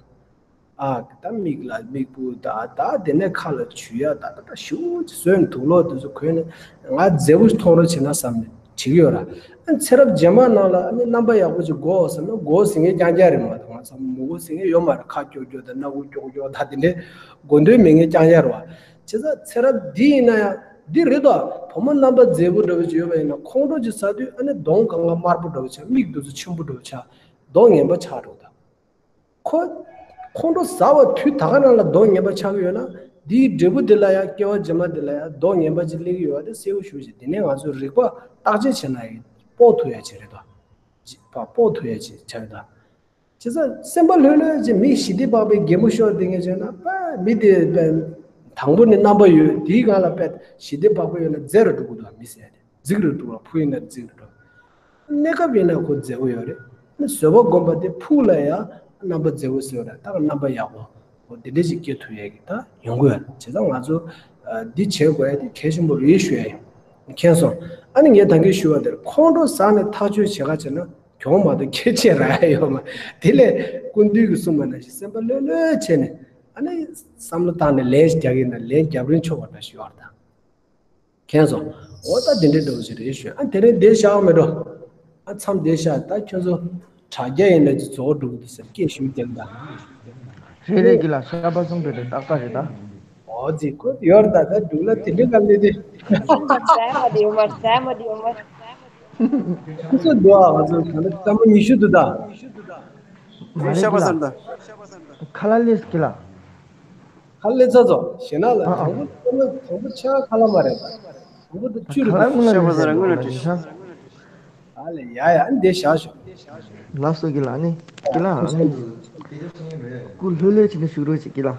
ཨ། ད་མིག་ལ་མིག་སྤུ་ད་ད། དེ་ནས་ཁ་ལ་བྱུག་ཡ་ད་ད་ད་ཞུ་ཅིག་བཟོས་ནས་དུག་ལོག་དེ་ཚོ་གོན་ནས་ང་མཛེས་པོ་མཐོང་རོགས་བྱེད་ན་བསམ་ནས་བྱེད་ཀྱི་ཡོད་ར། ཨ། ཚེ་རབས་རྗེས་མ་ནང་ལ་ཨ་ནི་རྣམ་པ་ཡག་པོ་ཅིག་དགོས་ཟེར་ན་དགོས་ཟེར་མཁན་རྐྱང་རྐྱང་རེད་མ་གཏོགས། ང་ཚང་མ་མི་དགོས་ཟེར་མཁན་ཡོད་མ་རེད། ཁ་སྐྱོ་སྐྱོ་དང་སྣ་ཁུག་སྐྱོ་སྐྱོ་ད་དེ་འདྲའི་དགོས་འདོད་མེད་མཁན་རྐྱང་རྐྱང་རེད་བ། བྱས་ཙང་ཚེ་རབས་འདི་ཡིན་ན་ཡང་འདི་རེད་དོ། བུ་མོ་རྣམ་པ་མཛེས་པོ་འདྲ་བོ་ཅིག་ཡོད་པ་ཡིན་ན་ཁོང་ཁྲོ་ཅིག་ཟ་དུས་ཨ་ནི་གདོང་གང་ག་དམར་པོ་འདྲ་བོ་ཆགས། མིག་དེ་ཚོ་ཆེན་པོ་འདྲ་བོ་ཆགས། གདོང་ངན་པ་ཆགས་འགྲོ་ད། ཁོ་ཁོང་ཁྲོ་ཟ་བ་དུས་ད་ག་ནང་ལ་གདོང་ངན་པ་ཆགས་ཀྱི་ཡོད་ན། འདིའི་འབྲས་བུ་འདི་ལ་ཡང་། སྐྱེ་བ་རྗེས་མ་འདི་ལ་ཡང་གདོང་ངན་པ་ཅིག་སླེབས་ཀྱི་ཡོད་པ་དེ་གསལ་པོ་ཞེ་པོ་ཅིག། དེ་ནས་ང་ཚོས་རིག་པ་བརྟག་དཔྱད་བྱས་ན་ཡང་དཔོག་ཐུབ་ཡ་ཅིག་རེད་དོ། ཅིག་ཕར་དཔོག་ཐུབ་ཡ་ཅིག་ཆགས་ཡོད་ད། བྱས་ཙང་སེམས་པ་ལྷོད་ལྷོད་ཅིག། མི་ཞི་བདེ་འཕགས་པའི་གད་མོ་ཤོར་བསྡད་མཁན་བྱས་ན། དཔེ་མི་དེ་དཔེ་དང་པོ་ནས་རྣམ་པ་ཡོད། དེའི་སྒང་ལ་དཔེ་ཞི་བདེ་འཕགས་པ་ཡོད་ན་མཛེས་རུ་འགྲོ་གི་འདུག། མི་ཟེར་ཡ་དེ་རྫིག་རུ་འགྲོ་བ། ཕུགས་ཡིན་ན་རྫིག་རུ་འགྲོ། གནས་སྐབས་ཡིན་ན་ཁོ་མཛེས་པོ་ཡོད་རེད། ནི་བཟོད་པ་སྒོམ་པ་དེ་ཕུགས་ལ་ཡང་རྣམ་པ་མཛེས་པོ་བཟོས་ར། ད་རྣམ་པ་ཡག་པོ་འོ་དེ་འདྲ་ཞིག་སྐྱེ་ཐུབ་ཡས་ཀྱི་ད་ཡོང་གི་ཡོད་རེད། བྱས་ཙང་ང་ཚོ་ཨ་འདི་བྱེད་དགོས་ཡ་དེ་གལ་ཆེན་པོ་རེད་ཞུ་ཡ་ཡིན། མཁྱེན་སོང་། ཨ་ནི་ངས་ད་གིན་ཞུ་བ་དེར་ཁོང་ཁྲོ་ཟ་ནས་ཐག་གཅོད་བྱེད་ག་བྱེད་ན་གྱོང་མ་གཏོགས་ཁྱད་ཆོས་རག་ཡ་ཡོད་མ། དེ་ལས་སྐུ་མདུན་གྱིས་གསུངས་པ་ནང་བཞིན་སེམས་པ་ལྷོད་ལྷོད་བྱས་ནས། ཨ་ནི་བསམ་བློ་བཏང་ནས་ལན་རྒྱག་གི་ཡིན་ན་ལན་རྒྱབ་རན་ཆོག་པ་འདྲ་ཞུ་བ་དང་། མཁྱེན་སོང་། འོ་ད་དེ་འདྲའི་འདྲ་བོ་ཞིག་རེད་ཞུ། ཨ་དེ་རིང་བསྡད་བཞག་མེད་འགྲོ། ཨ་མཚམས་བསྡད་བཞག། ད་ཁྱོད་ཚོ་དྲ་རྒྱ་ཡིན་ན་ཅིག་རྫོགས་འགྲོ་གི་འདུག་ཟེར་སྐད་ཞུ་རྒྱག་ད། རེད་རེད། ཀི་ལ་ཤ་པ་སོང་འདྲ་རེད། ཏག་ཏག་རེད་ད། འོ་ཙི་ཁོ་ཡོར་ད་ད་འདུག་ལ་དེ་འདྲའི་ག་ལེ་དེ། ཟ་མ་དེ་ཡོད་མ་རེད། ཟ་མ་དེ་ཡོད་མ་རེད། ཁོ་ཚོ་འདུག་ཨ། ང་ཚོ་ག་ལ་ཙམ་མོ་ཉི་ཤུ་འདུག་ད། མ་རེད་ཤ་པ་ཀི་ལ། སར་ད། ཁ་ལ་ལེས་ཀི་ལ། ཁ་ལེ་ཚ་ཚོ་ཞེ་ན་ལ། ཨ་ཨ། དང་པོ་དང་པོ་དང་པོ་ཆེ་བ་ཁ་ལ་མ་རེད། དང་པོ་དང་བཅུ་རེད། ཁ་ལ་དངུལ་ལ་ཤ་པ་ཟ་ར་དངུལ་ལ་དྲི་ཤ། ཨ་ལེ་ཡ་ཡ། ཨ་འདི་བཞག་ཤོག། ལགས་སོ་ཀི་ལ་ནི། ཀི་ལ་ཨ་ནི། སྐུ་ལྷོད་ལྷོད་བྱས་ནས་བཞུགས་རོགས་བྱེད་ཀི་ལ།